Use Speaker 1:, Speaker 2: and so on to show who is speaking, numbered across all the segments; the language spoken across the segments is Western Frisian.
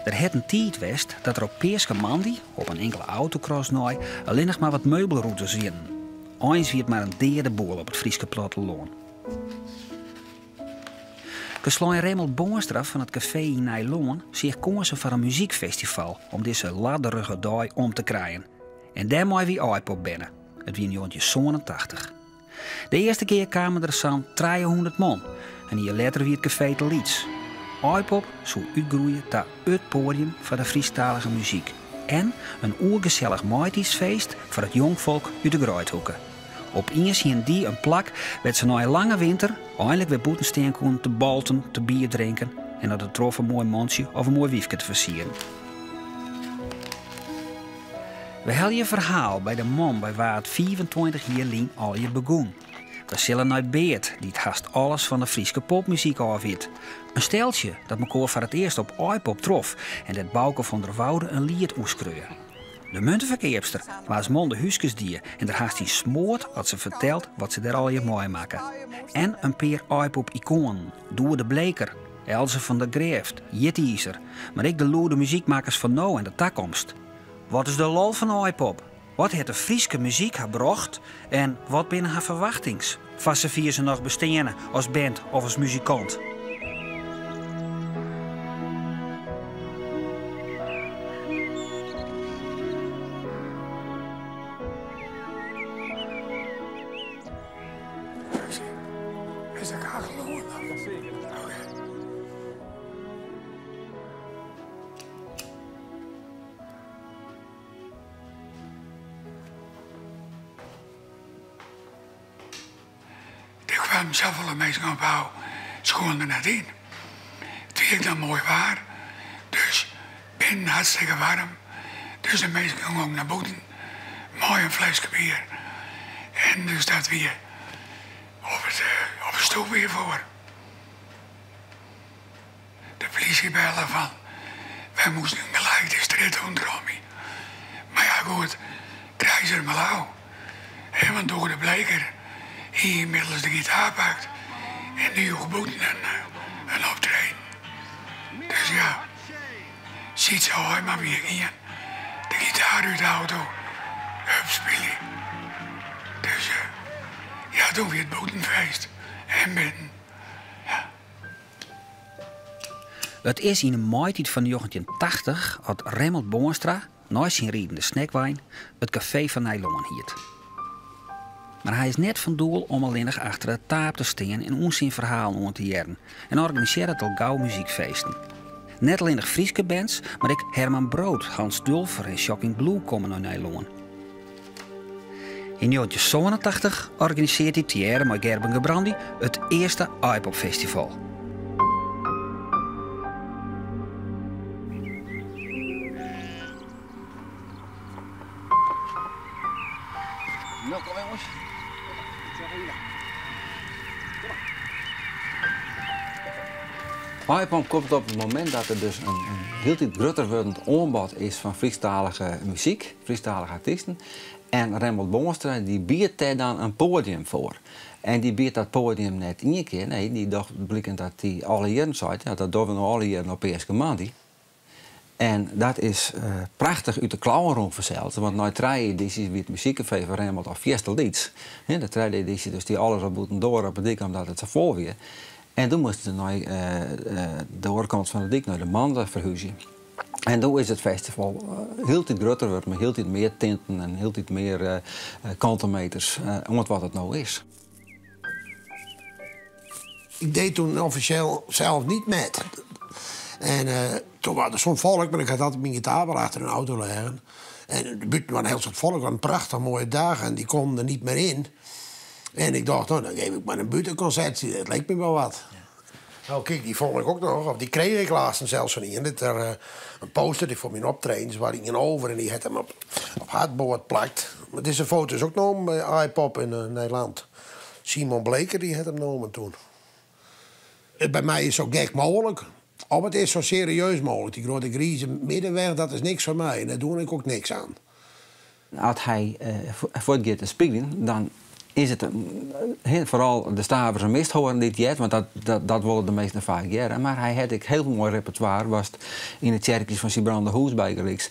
Speaker 1: Der hat in tiid west dat der op Peaskemoandei, op in inkele autocross nei, allinnich mar wat meubelrûters wienen. Eins wie it mar in deade boel op it Fryske plattelân. Kastlijn Remmelt Boonstra fan it kafee yn Nijlân seach kânsen foar in muzykfestival om dizze ladderige dei om te krijen. En dêrmei wie Aaipop berne. It wie 1987. De earste kear kamen der sa'n 300 man. In jier letter wie it kafee te lyts. Aaipop soe útgroeie ta it poadium foar de Frysktalige muzyk en in oergesellich maitiidsfeest foar it jongfolk út de Greidhoeke. Opiens hienen dy in plak wêr't se nei in lange winter einlik wer bûten stean koenen te balten, te bier drinken en as it trof in moai mantsje of in moai wyfke te fersieren. We helje ferhaal by de man by wa't 25 jier lyn allegear begûn. We sille nei Beart, dy't hast alles fan de Fryske popmuzyk ôfwit. In steltsje dat mekoar foar it earst op Aaipop trof en dêr't Bauke van der Woude in liet oer skreau. De munteferkeapster, waans man de húskes die en der hast yn smoart as se fertelt wat se dêr allegear meimakke. En in pear Aaipop-ikoanen, Doede Bleeker, Else van der Grêft, Jitiizer, mar ek de lûde muzykmakkers fan no en de takomst. Wat is de lol fan Aaipop? Wat hat de Fryske muzyk har brocht en wat binne har ferwachtings, foar safier se noch besteane as band of as muzikant?
Speaker 2: Is de kachel oan? Oké. Der kwamen safolle minsken op ôf, se koenen der net yn. It wie ek noch moai waar, dus binnen hartstikke waarm. Dus de minsken gongen nei bûten mei in fleske bier. En dus dat wie op it op de stoep wie foar. De plysje belle fan wy moasten gelijk de strjitte ûntromje. Mar ja goed, krij se der mar ôf. Hè, want Doede Bleeker hie ynmiddels de gitaar pakt en dy joech bûten in optreden. Dus ja, Sytse Haima wie gien, de gitaar út de auto, hup spylje. Dus ja, doe wie it bûten feest en binnen. Ja.
Speaker 1: It is yn 'e maitiid fan 1980 at Remmelt Boonstra, nei syn ridende snackwein, it kafee fan Nijlân hiert. Mar hy is net fan doel om allinnich achter de taap te stean en ûnsinferhalen oan te hearren en organisearret al gau muzykfeesten. Net allinnich Fryske bands, mar ek Herman Brood, Hans Dulfer en Shocking Blue komme nei Nijlân. Yn 1987 organisearret hy tegearre mei Gerben Gerbrandy it earste Aaipopfestival.
Speaker 3: No, kom jongens. Aaipop komt op it momint dat der dus in hieltyd grutter wurdend oanbod is fan Frysktalige muzyk, Frysktalige artysten. En Remmelt Boonstra dy biedt dêr dan in poadium foar. En dy biedt dat poadium net ien kear, nee, dy docht bliken dat dy alle jierren seit, ja, dat dogge we no alle jierren op Peaskemoandei. En dat is prachtich út de klauwen rûn fansels, want nei trije edysjes wie it muzykkafee fan Remmelt al fierste lyts. De tredde edysje dus stie alles al bûtendoar op 'e dyk omdat it sa fol wie. En doe moasten se nei de oare kant fan de dyk, nei de Mande, ferhúzje. En doe is it festival hieltyd grutter wurden, mei hieltyd mear tinten en hieltyd mear kante meters, oant wat it no is.
Speaker 2: Ik deed toen officieel zelf niet met. En uh, toen was er zo'n volk, maar ik had altijd mijn gitaar wel achter een auto liggen. En de buurt was een heel soort volk, een prachtig mooie dag en die konden er niet meer in. En ik dacht, nou, dan geef ik maar een buurtconcert, dat leek me wel wat. Nou, kijk, die vond ik ook nog. Of die kreeg ik laatst zelfs van ien. Dit er, uh, in poster die foar myn optredens waar ien over en dy hat him op, op hardboard plakt. Mar dizze foto is ek nommen by Aaipop yn uh, Nederland. Simon Bleeker dy hat him nommen toen. It by my is sa gek mooglik. Of it is sa serieus mooglik. Dy grutte grize middenweg, dat is niks foar my. En dêr doe ik ek niks oan.
Speaker 3: As hy fuortgiet te spyljen, dan Is it foaral de Stavers en Misthoorn dy't heart, want dat, dat wolle de measten faak hearre. Mar hy hat ek hiel moai repertoire, watst yn de tsjerkjes fan Sibrandahûs bygelyks,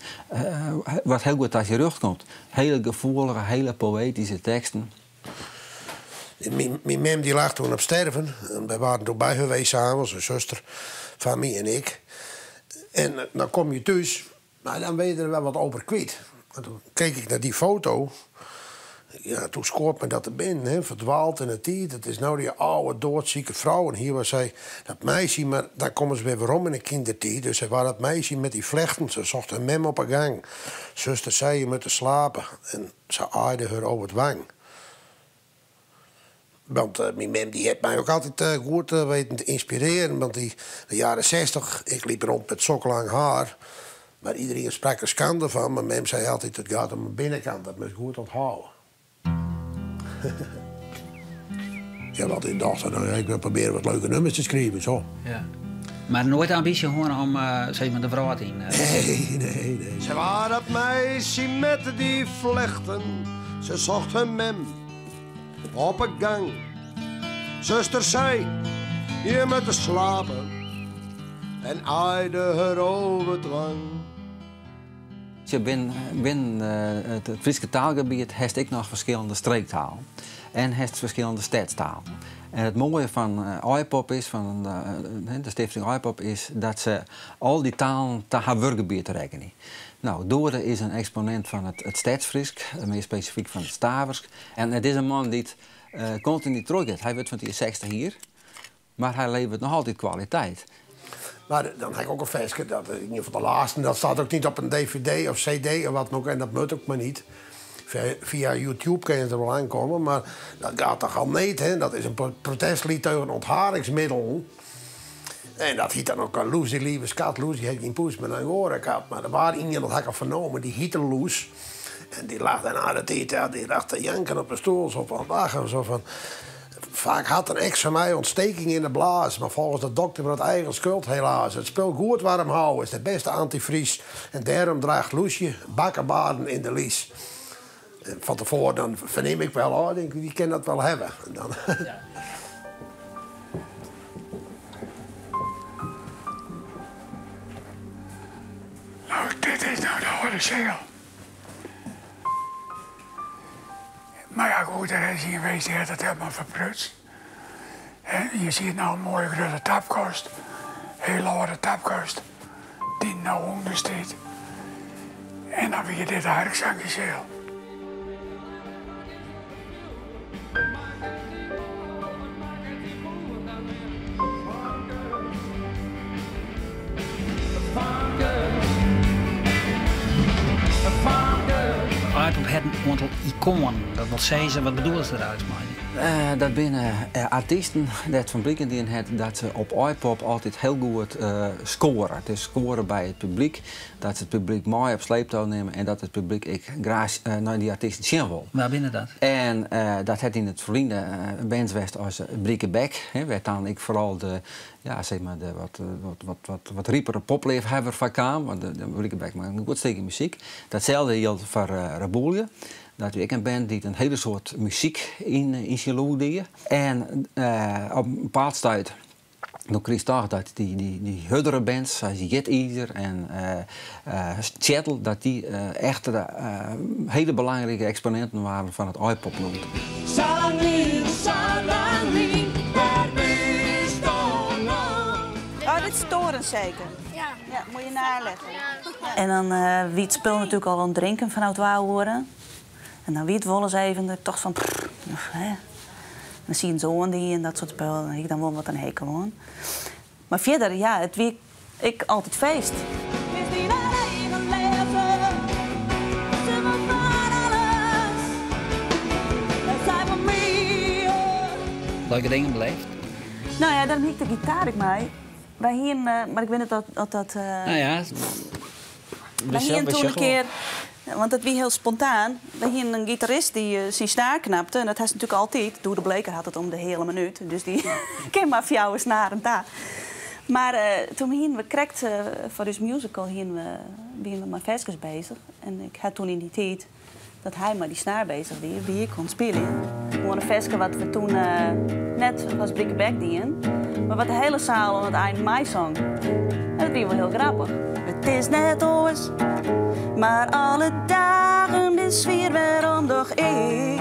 Speaker 3: wat hiel goed ta syn rjocht komt. Hele gefoelige, hele poëtyske teksten.
Speaker 2: Myn mem die lag toen op sterven. En wy waarden doe by har weest s'avonds, in suster fan my en ik. En dan kom je thús, mar dan bin je der wel wat over kwyt. En toen keek ik nei dy foto. Ja, toen skoot my dat te binnen, hè, verdwaald in de tiid. It is no dy âlde doodzieke frou. En hier was sy dat meisje, mar dan komme se wer werom yn de kindertiid. Dus sy was dat meisje met die vlechten. Se socht har mem op 'e gang. Zuster sei, je moatte slape. En se aaide har over 't wang. Want myn mem dy hat my ek altyd goed weten te ynspirearjen. Want dy de jaren 60, ik liep rond met sok lang haar. Mar iedereen sprak er skande fan. Mar mem sei altyd, it gaat om de binnenkant, dat moatst goed ûnthâlde. Ik ha altyd tocht, no ja, ik wil probearje wat leuke nummers te skriuwen, sa.
Speaker 1: Ja. Mar noait de ambysje hân om sis mar de wrâld yn?
Speaker 2: Nee, nee, nee.
Speaker 4: Se waar dat meisje met die vlechten, se socht har mem op 'e gang. Zuster sei, je moatte slape en aaide har over 't wang.
Speaker 3: Sjoch, binnen it Fryske taalgebiet hast ek noch ferskillende streektalen en hast ferskillende stedstalen. En it moaie fan Aaipop is, fan de stifting Aaipop, is dat se al dy talen ta har wurkgebiet rekkenje. No, Doede is in eksponint fan it stedsfrysk, mear spesifyk fan it Staversk. En it is in man dy't kontinu trochgiet. Hy wurdt fan 't jier 60 jier, mar hy leveret noch altyd kwaliteit.
Speaker 2: Mar dan ha ik ek in ferske, dat ien fan de lêsten, dat stiet ek net op in dvd of cd of wat dan ek, en dat moat ek mar net. Fia YouTube kin je der wol oankomme, mar dat gaat toch al net, hè? Dat is in protestliet tegen ontharingsmiddelen. En dat hiet dan ek Loes, dy lieve skat. Loes, dy hat gjin poes, mar in angoarakat. Mar der waard ien, dat ha ik al fernommen, dy hiette Loes. En dy lag daarna de tiid, ja, dy lag te janken op de stoel, sa fan lachen, sa fan... Faak hat in eks fan my ontsteking yn de blaas, mar folgens de dokter war it eigen skuld, helaas. It spul goed warm houwe is de bêste antyfries en dêrom draacht Loesje bakkebaarden yn de lies. En fan tefoaren dan fernim ik wel, oh, denk, dy kin dat wol hawwe. En dan
Speaker 5: No, dit is no de âlde seal. Mar ja, goed, der is ien west dy hat it helemaal ferprutst. En je ziet no in moaie grutte tapkast. Hiel âlde tapkast, dy't no ûnder stiet. En dan wie dit de harksankjeseal.
Speaker 1: Aaipop hat in oantal ikoanen. Dat wol sizze, wat bedoele se der eins mei?
Speaker 3: Dat binne artysten dêr't fan bliken dien hat dat se op Aaipop altyd hiel goed skoare. Dus skoare by it publyk, dat se it publyk mei op sleeptou nimme en dat it publyk ek graach nei dy artysten sjen wol.
Speaker 1: Wa binne dat?
Speaker 3: En dat hat yn it ferline bands west as Bricquebec, wêr't dan ek foaral de, ja, sis mar de wat, wat, wat, wat ripere popleafhawwer foar kaam, want de Bricquebec makke in goed stikje muzyk. Datselde jildt foar Reboelje. Dat wie ek in band dy't in hiele soad muzyk yn syn lûd die. En op in bepaald stuit doe krigest toch dat dy, dy, dy hurdere bands, sa as Jitizer en Tsjettel, dat dy echt de hiele belangrike eksponinten waarden fan it Aaipop-lûd.
Speaker 6: Sa lang lyn, sa lang lyn, wêr bisto no?
Speaker 7: Oh, dit is toren zeker?
Speaker 8: Ja.
Speaker 7: Ja, moet je naleggen.
Speaker 8: Ja.
Speaker 7: En dan wie it spul natuerlik al oan it drinken fanôf twa oere. En dan wie it wolris even dat ik tocht fan, pff, hè. Dan sieten se oan dy en dat soart spul. Dêr hie ik dan wol wat in hekel oan. Mar fierder, ja, it wie ek altyd feest.
Speaker 6: Is dyn eigen leven, se wol fan alles, en sy wol mear.
Speaker 1: Leuke dingen beleefd?
Speaker 7: No ja, dêrom hie ik de gitaar ek mei. Wy hienen, mar ik wit net oft dat.
Speaker 1: No ja,
Speaker 7: Wy hienen toen in kear, want dat wie hiel spontaan, wy hienen in gitarist dy't syn snaar knapte en dat hast natuerlik altyd. Doede Bleeker hat it om de heale minút, dus dy kin mar fjouwer snaren ta. Mar toen hienen we krekt foar ús musical hienen we, wienen we mei ferskes bezich en ik ha toen yn dy tiid. Dat hy mei dy snaar bezich wie, wie ik oan it spyljen. Gewoan in ferske wat we toen net as Bricquebec dienen, mar wat de hiele saal oan it ein meisong. En dat wie wol hiel grappich. It is net oars, mar alle dagen binne swier, wêrom doch ik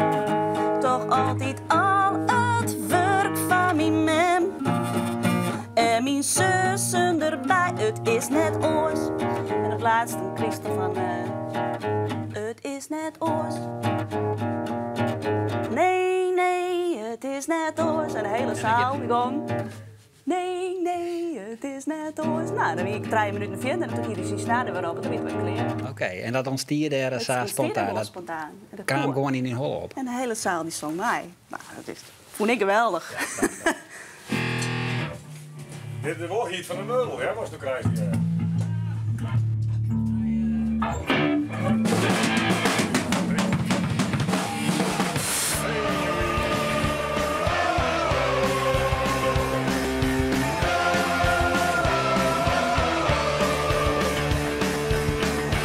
Speaker 7: toch altyd al it wurk foar myn mem en myn sussen derby. It is net oars. En op 't lêst dan krigest fan. It is net oars. Nee, nee, it is net oars. En de hiele saal gong. Nee, nee, it is net oars. Nou, dan wie ik 3 minuten fierder en toen hie hy syn snaar der wer op en toen wie it wer klear.
Speaker 1: Oké, en dat ûntstie dêr sa spontaan?
Speaker 7: Dat spontaan.
Speaker 1: Dat kaam gewoan yn dyn holle op?
Speaker 7: En de hiele saal dy song mei. Nou, dat is, fûn ik geweldich.
Speaker 8: Dit is wol hyt fan de meubel, hè, watst no krijst hjir.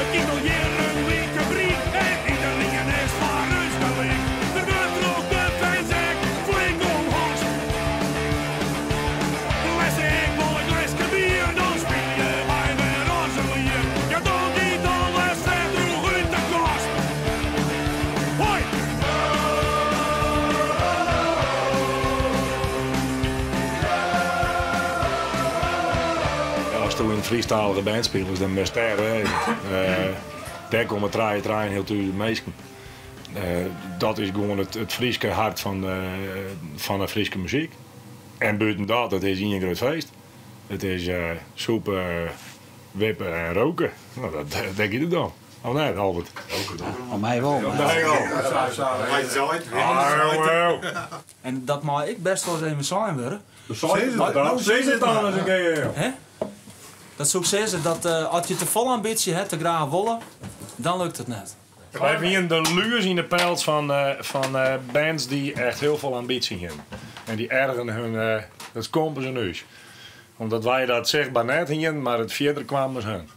Speaker 6: It giet al jierren like bryk en iderien is foar ús gelyk. Der wurdt troch de fans ek flink omhast. Lesse ik wol in gleske bier, dan spylje wy wer as in lier. Ja, dan giet alles wer droech út de kast. Hoi!
Speaker 8: Asto yn in Frysktalige band spilest, dan moatst dêr wêze. Dêr komme trije, trijeënhealtûzen minsken. Dat is gewoan it Fryske hert fan de Fryske muzyk. En bûten dat, it is ien grut feest. It is sûpe, wippe en roke. No, dat, dêr giet it om. Of net, Albert?
Speaker 1: Om my wol.
Speaker 8: Om my wol.
Speaker 9: En dat mei ek bêst wolris even sein wurde.
Speaker 8: Sis it dan ris in kear.
Speaker 9: Hè? Dat soe ik sizze, dat as je te folle ambysje ha, te graach wolle, dan lukt it net.
Speaker 8: Wy wienen de lues yn de pels fan bands dy't echt hiel folle ambysje hienen. En dy ergeren hun it skompens oan ús. Omdat wy dat sichtber net hienen, mar it fierder kwam as hun.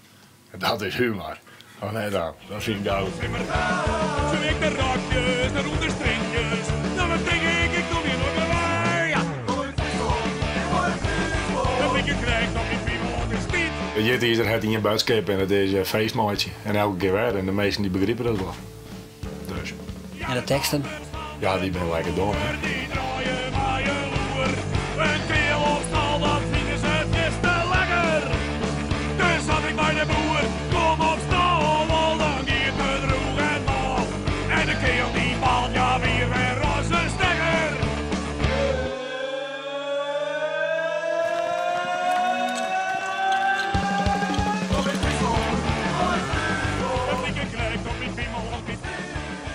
Speaker 8: En dat is humor. Of net dan? Dat fyn ik goud.
Speaker 6: Sjoch ik de rokjes, de rûne stringjes, dan tink ik, ik kom hjir noait mear wei. Dat liket krekt op myn piemel is tiid.
Speaker 8: It jitizer hat ien boadskip en dat is feest meitsje. En elke kear wer. En de minsken dy begripe dat wol. Dus.
Speaker 1: En de teksten?
Speaker 8: Ja, dy binne lekker dom, hè.
Speaker 6: Dy draaie mei in loer. In keal op stal, dat fine se fierste lekker. Dus as ik by de boer kom op stal, al dan giet it drûch en mâl. En de keal dy baalt ja wier wer as in stekker.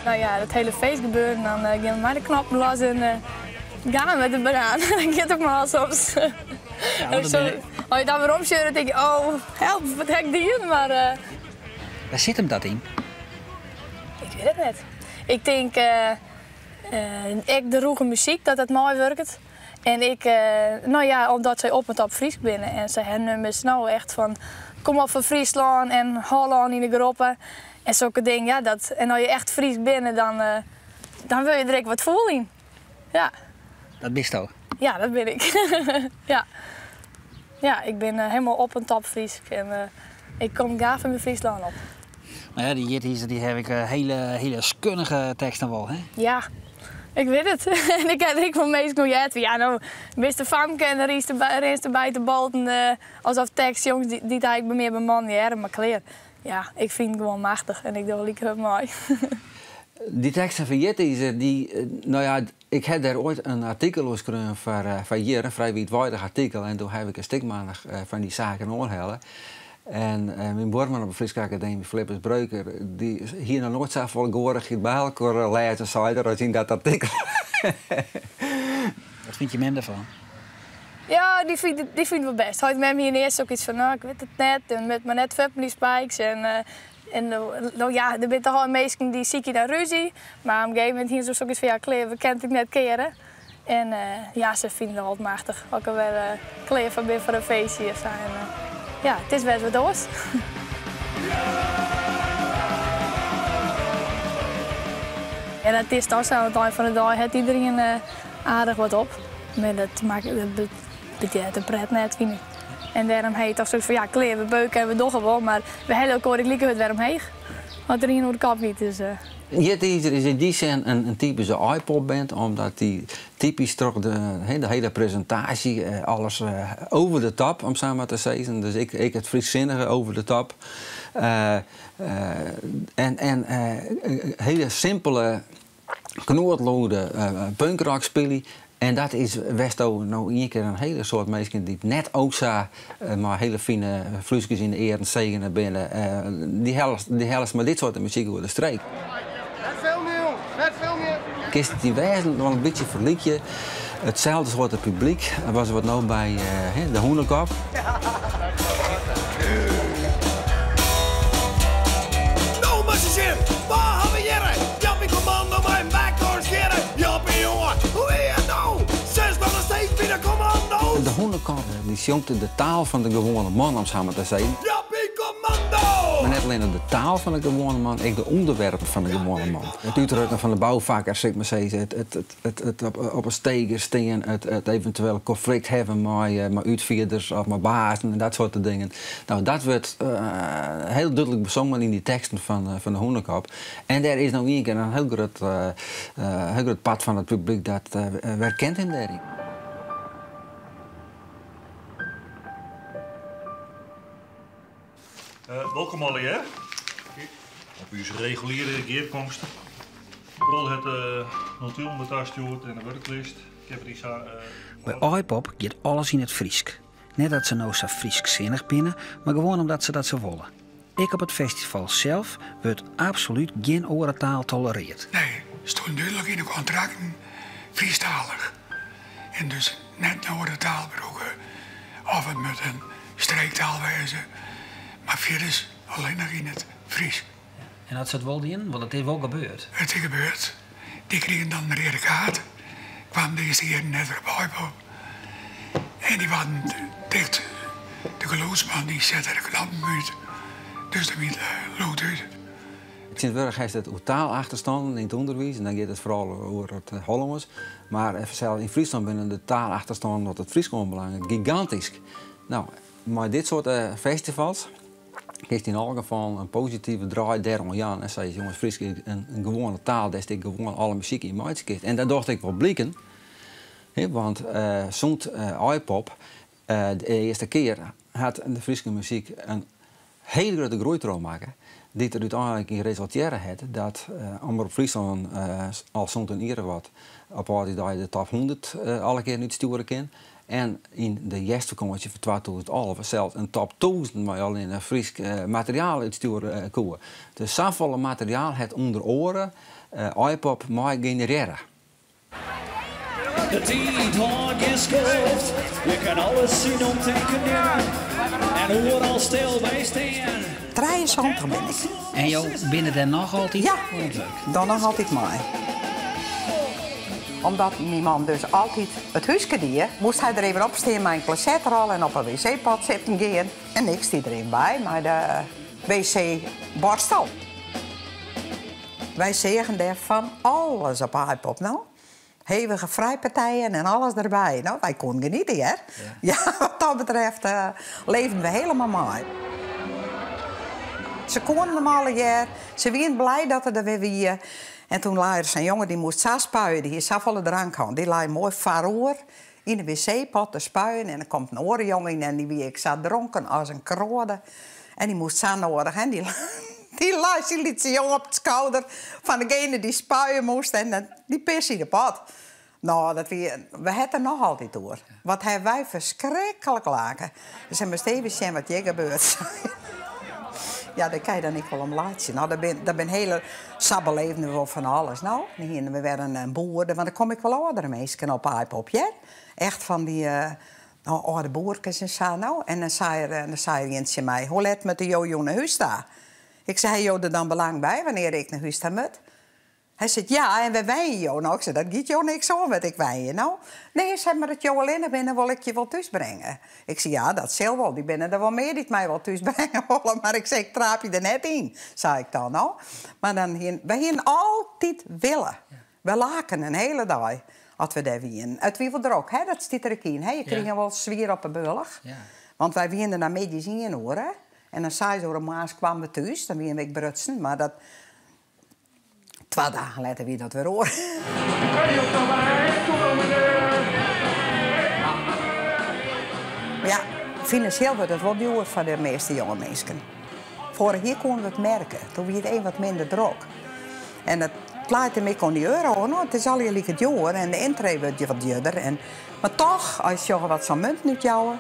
Speaker 10: Nou ja, dat hiele feestgebeuren, dan gean we mei de knoppen los en gaan we met de banaan. Dat giet ek mar soms.
Speaker 1: Ja, want dan binne-
Speaker 10: As je dan werom sjogge, dan tink je, oh, help, wat ha ik dien? Mar
Speaker 1: Wêr sit him dat yn?
Speaker 10: Ik wit it net. Ik tink ek de rûge muzyk dat dat meiwurket. En ek, no ja, omdat sy op en top Frysk binne en sy ha nummers no echt fan kom op foar Fryslân en Hollân yn de groppe en sokke dingen. Ja, dat, en as je echt Frysk binne, dan, dan wurde je der ek wat fûl yn. Ja.
Speaker 1: Dat bisto?
Speaker 10: Ja, dat bin ik. Ja. Ja, ik bin hielendal op en top Frysk en ik kom graach foar myn Fryslân op.
Speaker 1: Mar ja, dy jitizer dy ha ek hiele, hiele skunnige teksten wol, hè?
Speaker 10: Ja, ik wit it. En ik ha der ek wol minsken oer heard fan ja, no bist in famke en dan rinst derby te bolten alsof tekst jonges dy't eigentlik mear by mannen hearre, mar klear. Ja, ik fyn it gewoan machtich en ik doch like hurd mei.
Speaker 3: Dy teksten fan Jitizer, dy, no ja, ik ha dêr oait in artikel oer skreaun foar foar hjir, in frij wiidweidich artikel, en doe haw ik in stikmannich fan dy saken oanhelle. En myn buorman op de Fryske Akademy, Philippus Breuker, dy hie noch noait safolle goarichheid by elkoar lêzen, sei er, as yn dat artikel.
Speaker 1: Wat fynt je mem derfan?
Speaker 10: Ja, dy fynt it, dy fynt it wol bêst. Heit en mem hiene earst ek yts fan, no, ik wit it net, en moat mar net fuort mei dy Spikes. En, en no ja, der binne toch al minsken dy sykje dan rúzje, mar op in gegeven momint hiene se soks fan, ja, klear, we kinne it ek net keare. En ja, se fine it altyd machtich as ik der wer klear foar bin foar in feestje of sa. En ja, it is wer wat oars. En dat is toch sa, oan it ein fan de dei hat iderien aardich wat op. Mar dat makket dat bedjert de pret net, fyn ik. En dêrom ha je toch soks fan ja, klear, we beuke en we dogge wol, mar we helje elkoar ek like hurd wer omheech as der ien oer de kop giet. Dus.
Speaker 3: Jitizer is yn dy sin in typyske Aaipopband, omdat dy typysk troch de hiele presintaasje alles over the top, om sa mar te sizzen. Dus ek it Frysksinnige over the top. En hiele simpele knoarlûde punkrock spylje. En dat is wêr'tsto no ien kear in hiele soad minsken dy't net o sa mei hiele fine flúskes yn de earen segene binne, dy hellest mei dit soarte muzyk oer de streek.
Speaker 4: Net filmje, jong! Net filmje!
Speaker 3: Kinst it yn wêzen wol in bytsje ferlykje. Itselde soarte publyk as wat no by de Hûnekop.
Speaker 6: No moatst ris sjen, wa ha we hjirre? Jappie Kommando mei Backdoors Gerre. Jappie jonge, hoe is it no? Sitst noch steeds by de kommando's?
Speaker 3: De Hûnekop dy sjongt de taal fan de gewoane man, om sa mar te sizzen.
Speaker 6: Jappie Kommando!
Speaker 3: Mar net allinne de taal fan de gewoane man, ek de ûnderwerpen fan de gewoane man. It útrukken fan de boufakkers, sil ik mar sizze, it op 'e steger stean, it eventueel konflikt hawwen mei útfierders of mei bazen en dat soarte dingen. No, dat wurdt hiel dúdlik besongen yn dy teksten fan de Hûnekop. En dêr is no ien kear in hiel grut, hiel grut part fan it publyk dat werkent him dêryn.
Speaker 11: Wolkom allegear op ús reguliere gearkomste. Rol hat de notulen wat tastjoerd en de wurklist. Ik heb dy sa.
Speaker 1: By Aaipop giet alles yn it Frysk. Net dat se no sa Frysksinnich binne, mar gewoan omdat se dat sa wolle. Ek op it festival sels wurdt absolút gjin oare taal tolereard.
Speaker 5: Nee, stond dúdlik yn de kontrakten Frysktalich. En dus net in oare taal brûke of it moat in streektaal wêze, mar fierders allinnich yn it Frysk.
Speaker 1: En as se it wol dienen, want it is wol gebeurd.
Speaker 5: It is gebeurd. Dy krigen dan in reade kaart. Kwamen de earste jierren net wer op Aaipop. En dy waarden ticht. De gelûdsman dy sette de knoppen út. Dus der wie lûd út.
Speaker 3: Tsjintwurdich hast it oer taalachterstannen yn it ûnderwiis en dan giet it foaral oer it Hollânsk. Mar fansels yn Fryslân binne de taalachterstannen wat it Frysk oanbelanget gigantysk. No, mei dit soarte festivals kinst yn alle gefallen in positive draai dêroan jaan en sizze, jonges, Frysk is in gewoane taal dêr'tst ek gewoan alle muzyk yn meitsje kinst. En dat docht ek wol bliken, want sûnt Aaipop de earste kear hat de Fryske muzyk in hiele grutte groei trochmakke, dy't der úteinlik yn resultearre hat dat Omrop Fryslân al sûnt in jier of wat op âldjiersdei de top 100 alle kearen útstjoere kin. En yn de hjerstfakânsje fan 2011 sels in top 1000 mei allinne Frysk materiaal útstjoere koe. Dus safolle materiaal hat ûnder oare Aaipop mei generearre.
Speaker 6: De tiid hâldt gjin skoft, je kin alles syn omtinken nimme en oeral stil by stean.
Speaker 12: 73 bin ik.
Speaker 1: En jo binne dêr noch altyd
Speaker 12: Ja,
Speaker 1: oan it wurk?
Speaker 12: dan noch altyd mei. Omdat myn man dus altyd it húske die, moast hy der even op stean mei in klosetrol en op 'e wc-pot sitten gean. En ik stie der even by mei de wc-borstel. Wy seagen dêr fan alles op Aaipop, no. Hevige frijpartijen en alles derby. No, wy koenen geniete, hear. Ja, wat dat betreft leefden we helemaal mei. Se koenen him allegear. Se wienen blij dat er der wer wie. En toen lei der sa'n jonge, dy moast sa spuie, dy hie safolle drank hân. Dy lei moai foaroer yn de wc-pot te spuien. En der komt in oare jonge yn en dy wie ek sa dronken as in kroade. En dy moast sa noadich. En dy, dy lei syn lytse jonge op it skouder fan degene dy't spuie moast. En dy pisse yn de pot. No, dat wie, we ha it der noch altyd oer. Wat ha wy ferskriklik lake. Dus moatst even sjen wat hjir gebeurt. Ja, dêr kin je dan ek wol om laitsje. No, der bin, der bin hiele, sa beleefden we wol fan alles. No, dan hiene we wer in boer, want der komme ek wol âldere minsken op Aaipop, hear. Echt fan dy no, âlde boerkes en sa. No, en dan sei er, dan sei er ien tsjin my, hoe let moatte jo jûn nei hûs ta? Ik sei, ha jo der dan belang by wannear ik nei hûs ta moat? Hy seit, Ja, en wêr wenje jo no? Ik sei, Dat giet jo niks oan wêr't ik wenje no. Nee, sei, mar as jo allinnich binne, wol ik je wol thúsbringe. Ik sei, Ja, dat sil wol. Dy binne der wol mear dy't my wol thúsbringe wolle, mar ik sei, ik traapje der net yn, sei ik dan no. Mar dan hiene, wy hiene altyd wille. Wy laken in hele dei as we dêr wienen. It wie wol drok, hè, dat stiet der ek yn. Hè? Je krigen wol swier op 'e bealch. Want wy wienen der nei middeis ien oere en dan seis oere moarns kwamen we thús. Dan wienen we ek brutsen, mar dat Twa dagen letter wie dat wer oar. Mar ja, finansjeel wurdt it wol djoer foar de measte jonge minsken. Foarich jier koene we it merke, doe wie it even wat minder drok. En dat leit him ek oan dy euro, no, it is allegear like djoer en de yntree wurdt wat djurder. En, mar toch, as je sjogge wat sa'n munten útjouwe,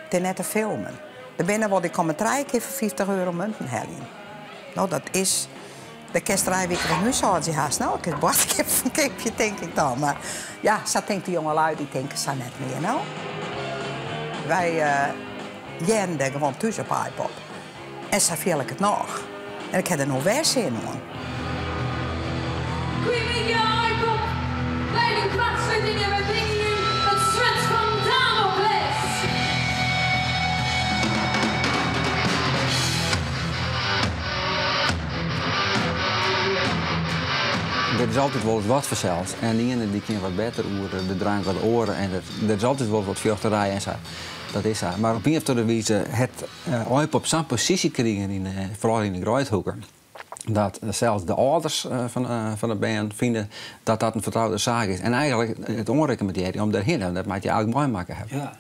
Speaker 12: it is net te filmen. Der binne wol, dy komme trije kear foar 50 euro munten heljen. No, dat is. Dêr kinst trije wike fan húshâldzje hast. No, ik kin boadskip fan keapje, tink ik dan. Mar ja, sa tinkt de jongelui, dy tinke sa net mear, no. Wy hearden dêr gewoan thús op Aaipop. En sa fiel ik it noch. En ik ha der no wer sin oan.
Speaker 13: Goeiemiddei Aaipop! Wy de Koartsluting en wy bringe jim it swurd fan Damocles.
Speaker 3: Der is altyd wolris wat fansels. En de iene dy kin wat better oer de drank as de oare. En der is altyd wol wat fjochterij en sa. Dat is sa. Mar op ien of oare wize hat Aaipop sa'n posysje krigen, yn, foaral yn de Greidhoeke, dat sels de âlders fan de bern fine dat dat in fertroude saak is. En eigenlik it oanrekommandearje om dêrhinne, dat moatte je eigenlik meimakke hawwe.
Speaker 1: Ja.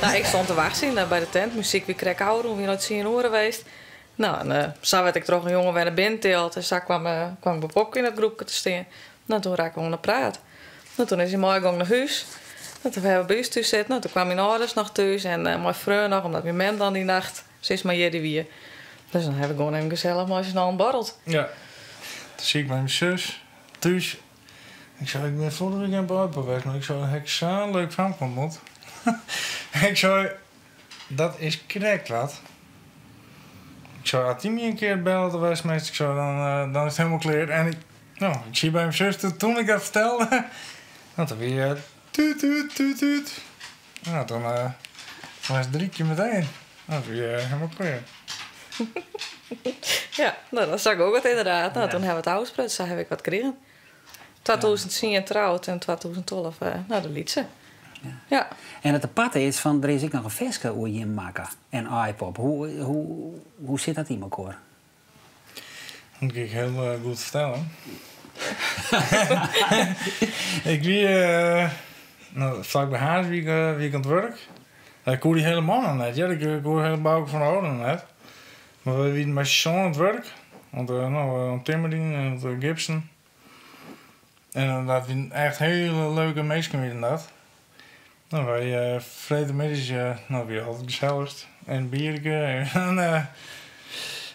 Speaker 14: Nou, ik stond te wachtsjen eh, by de tent. Muzyk wie krekt ôfrûn, wie no tsien oere west. Nou, en eh, sa werd ik troch in jonge wer nei binnen tild. En sa kwam, eh, kwam ik by Popke yn dat groepke te stean. Nou, toen rakken we oan de praat. Nou, toen is hy meigongen nei hûs. Nou, toen hawwe we by ús thús sitten. Nou, toen kwamen myn âlders noch thús en uh, myn freon noch, omdat myn mem dan dy nacht sis mar jierdei wie. Dus dan hawwe we gewoan even gesellich mei syn allen borreld.
Speaker 15: Ja. Toen siet ik mei myn sus thús. Ik sei, ik bin foarrige wike by Aaipop west, mar ik sei, ha ik sa'n leuk famke ontmoet. ik sei, dat is krekt wat. Ik sei, as dy my in kear bellet of sms't, ik sei, dan, eh, dan is it hielendal klear. En ik, no, ik siet by myn sus toen ik dat fertelde. No, toen wie uh, tuut, tuut, tuut, tuut. No, toen uh, was it drie kear meteen. No, toen wie uh, hielendal klear.
Speaker 14: Ja, no, dat zag ik ook wat inderdaad. No, toen hawwe we it ôfsprutsen, sa haw ik wat krigen. 2010 troud en 2012 uh, no, de lytse.
Speaker 1: Ja.
Speaker 14: ja.
Speaker 1: En it aparte is fan der is ek noch in ferske oer jim makke en Aaipop. Hoe, hoe, hoe sit dat yn elkoar?
Speaker 15: Dat kin ik hiel eh, goed fertelle. ik wie, uh, no, flak by Harns wie ik, uh, wie ik oan it wurk. Ik koe dy hiele man noch net. Ja, ik koe hiele Bauke van der Hoorn noch net. Mar wy wienen mei syn oan it wurk. Want uh, no, oan timmerjen en oan gipsen. En dat wienen echt hiele leuke minsken wienen dat. No, wy uh, freedtemiddeis, uh, no, wie altyd gesellichst. En in bierke en in uh,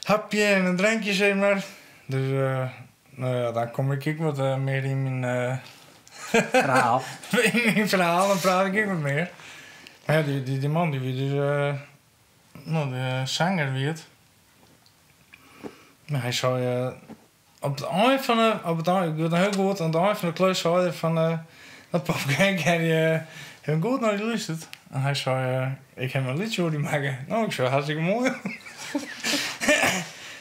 Speaker 15: hapje en in drankje, sis mar. Dus uh, no ja, dan kom ik ek wat uh, mear yn myn uh,
Speaker 1: ferhaal.
Speaker 15: yn myn ferhaal, dan praat ik ek wat mear. Mar ja, dy, dy, dy man dy wie dus, uh, no, de sanger wie it. Mar hy sei, uh, Op it ein fan de, op it ein, ik wit noch hiel goed, oan it ein fan de klus sei er fan, uh, dat Popke, ik ha uh, goed nei dy lústerd. En hy sei, uh, ik ha in lietsje oer dy makke. No, ik sei, hartstikke moai.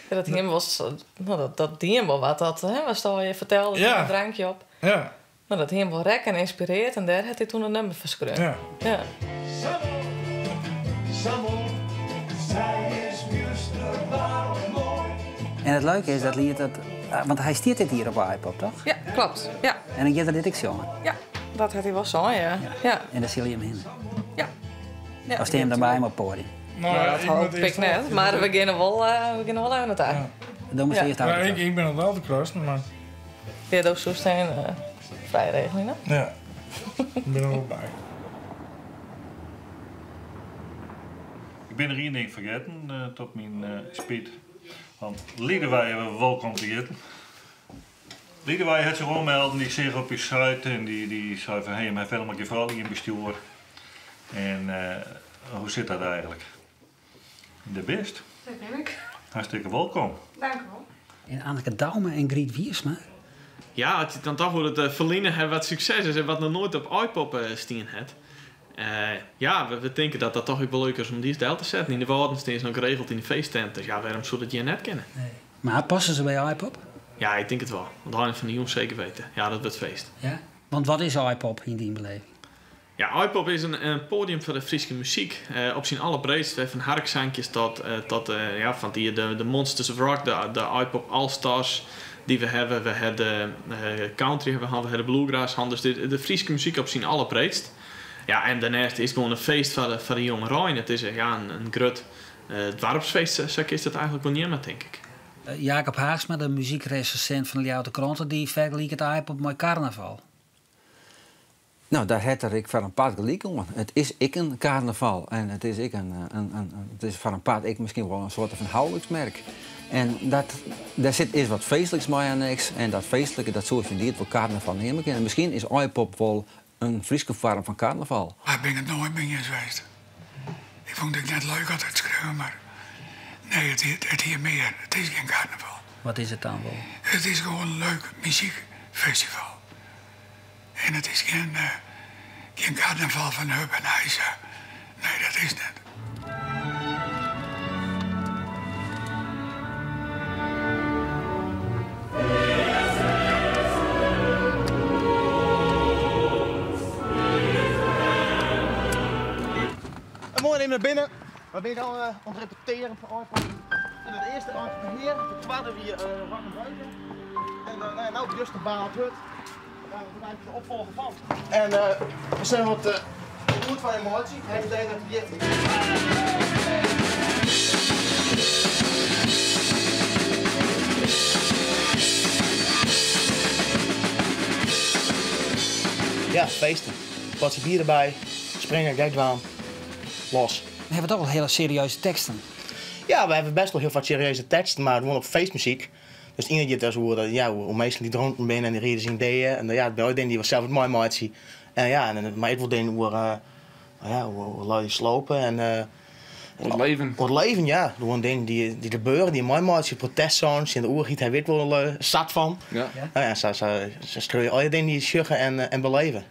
Speaker 14: Ja, dat him was, no, dat, dat die him wol wat, dat, hè, watst allegear fertelde,
Speaker 15: Ja.
Speaker 14: in drankje op.
Speaker 15: Ja.
Speaker 14: No, dat him wol rekke en ynspirearre en dêr hat hy toen in nûmer foar skreaun.
Speaker 15: Ja.
Speaker 14: Ja.
Speaker 1: En it leuke is dat liet dat, want hy stiet dit jier op Aaipop, toch?
Speaker 14: Ja, kloppet. Ja.
Speaker 1: En dan giet er dit ek sjongen.
Speaker 14: Ja, dat hat hy wol sein, ja. Ja.
Speaker 1: En dan sil je him hinne.
Speaker 14: Ja. Ja,
Speaker 1: Of stean je dan by him op it poadium?
Speaker 15: No,
Speaker 14: Ja, dat
Speaker 15: ik
Speaker 14: hoop
Speaker 15: moat
Speaker 14: ik
Speaker 15: earst
Speaker 14: net, mar we geane wol, eh, we geane wol even nei ta.
Speaker 15: Ja.
Speaker 1: Dan moatst
Speaker 14: Ja.
Speaker 1: earst
Speaker 15: Ja,
Speaker 1: autocrossen.
Speaker 15: ik, ik bin oan it autocrossen, mar
Speaker 14: Ja, do soest even uh, frij regelje, ne?
Speaker 15: ja. Ik bin der wol by.
Speaker 11: Ik bin noch ien ding fergetten, tot myn spyt. Want Liedewij we wolkom te hjitten. Liedewij hat sich oanmelden, dy seach op ús site en dy sei fan hé, mar helemaal gjin froulju yn bestjoer. En hoe sit dat eigentlik? Dêr bist.
Speaker 13: Dêr bin ik.
Speaker 11: Hartstikke wolkom.
Speaker 13: Dank u wol.
Speaker 1: En Anneke Douma en Griet Wiersma.
Speaker 16: Ja, as je it dan toch oer it ferline ha wat sukses is en wat noch noait op Aaipop stien hat. Ja, we tinke dat dat toch ek wol leuk is om dy ris del te setten. Yn de Wâlden stean se noch geregeld yn de feesttent, dus ja, wêrom soe dat hjir net kinne?
Speaker 1: Mar passe se by Aaipop?
Speaker 16: Ja, ik tink it wol. Want ein fan de jûn seker weten. Ja, dat wurdt feest.
Speaker 1: Ja? Want wat is Aaipop yn dyn beleving?
Speaker 16: Ja, Aaipop is in poadium foar de Fryske muzyk. Op syn allerbreedst, fan harksankjes tot ja, fan dy de Monsters of Rock, de Aaipop All-Stars dy't we hawwe. We hawwe de country hawwe we hân, we hawwe de bluegrass hân. Dus de Fryske muzyk op syn allerbreedst. Ja, en dêrneist is it gewoan in feest foar de jongerein. It is ja, in grut doarpsfeest, sa kinst it eigentlik wol neame, tink ik.
Speaker 1: Jacob Haagsma, de muzykresensint fan de Ljouwerter Krante, dy fergeliket Aaipop mei karnaval.
Speaker 3: No, dêr hat er ek foar in part gelyk oan. It is ek in karnaval en it is ek in, it is foar in part ek miskien wol in soarte fan houliksmerk. En dat, dêr sit is wat feestliks mei anneks en dat feestlike dat soe je yndied wol karnaval neame kinne. Miskien is Aaipop wol in Fryske foarm fan karnaval.
Speaker 5: Dêr bin ik noait mei iens west. Ik fûn it net leuk altyd skriuwen, mar nee, it hie mear. It is gjin karnaval.
Speaker 1: Wat is it dan wol?
Speaker 5: It is gewoan in leuk muzykfestival. En it is gjin gjin karnaval fan Hup en Heisa. Nee, dat is net.
Speaker 17: Moai even nei binnen. We binne al oan it repetearen foar Aaipop. En it earste ein hier, de twadde wie Rock en Buiten. En uh, no just de Baal Hut. Daar is eigenlijk de opvolger van. En we zijn wat goed van emotie. Hij meteen dat het Ja, feesten. Potje bier derby, springe, gek dwaan, los.
Speaker 1: We hawwe toch wol hiele serieuze teksten.
Speaker 17: Ja, we hawwe bêst wol hiel wat serieuze teksten, mar gewoan op feestmuzyk. Dus it iene giet dus oer, ja, oer minsken dy't dronken binne en dy ride se dea. En ja, it binne dy't wol sels wat meimeitsje. En ja, en, mar ek wol dingen oer, ja, oer lui dy't slope en
Speaker 16: Oer it leven.
Speaker 17: Oer it leven, ja. Gewoan dingen dy't der gebeure, dy't meimeitsje, protestsongs tsjin de oerheid, ha wy ek wol sat fan.
Speaker 16: Ja.
Speaker 17: Nou ja, sa, sa, sa skriuwe je allegear dingen dy't je sjogge en beleve.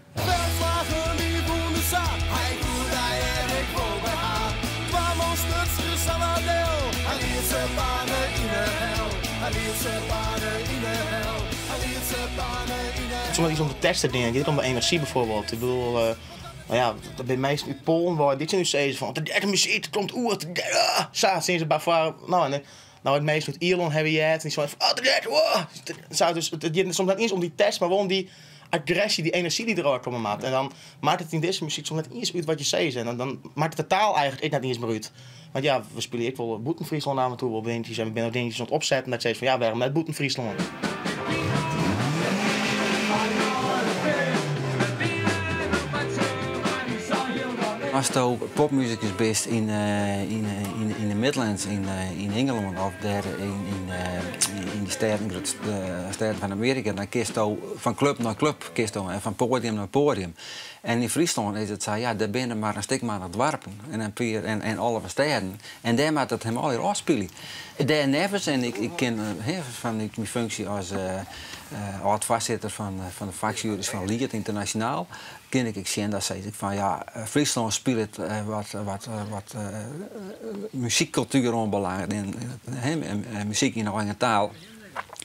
Speaker 17: Soms iets om te testen dingen, giet om de enerzjy bijvoorbeeld. Ik bedoel, no ja, dat binne minsken út Poalen wei dy't tsjin ús sizze fan te gekke muzyk, dat komt oer, te gek, ah! Sa stean se by foar, no en no ek minsken út Ierlân hawwe heard en dy seinen fan oh te gek, wow! Sa, dus it giet soms net iens om dy test, mar wol om dy agresje, dy enerzjy dy't derôf komme moat. En dan makket it yn dizze muzyk soms net iens út wat je sizze. En dan makket de taal eigentlik ek net iens mear út. Want ja, we spylje ek wol bûten Fryslân af en toe wol dingetjes en we binne ook dingetjes oan it opsetten dat je sizze fan ja, wêrom net bûten Fryslân?
Speaker 3: Asto popmusikus bist yn yn de Midlands yn Ingelân of dêr yn dy stêden, grutte stêden fan Amearika, dan kinsto fan klup nei klup kinsto en fan poadium nei poadium. En yn Fryslân is it sa, ja, der binne mar in stikmannich doarpen en in pear en 11 stêden en dêr moat it him allegear ôfspylje. Dêrneffens, en ik kin fanút myn funksje as âld-foarsitter fan de faksjuery fan Liet Ynternasjonaal, kin ik ek sjen, dat sis ik fan ja, Fryslân spilet wat muzykkultuer oanbelanget en muzyk yn de eigen taal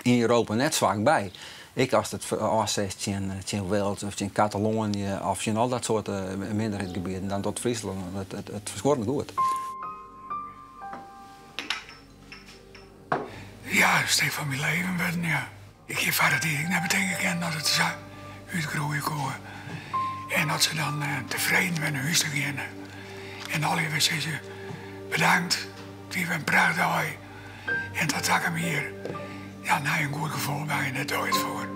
Speaker 3: yn Europa net swak by. Ek ast it ôfsetst tsjin Wales of tsjin Kataloanië of tsjin al dat soarte minderheidsgebieten, dan docht Fryslân it ferskuorrend goed.
Speaker 5: Ja, in stik fan myn leven wurden, ja. Ik hie foar de tiid ek net betinke kinnen dat it sa útgroeie koe. En dat se dan tefreden wer nei hûs ta geane. En allegear wer sizze, bedankt, it wie wer in prachtdei. En tot takom jier, ja, nei in goed gefoel by en dêr doch ik it foar.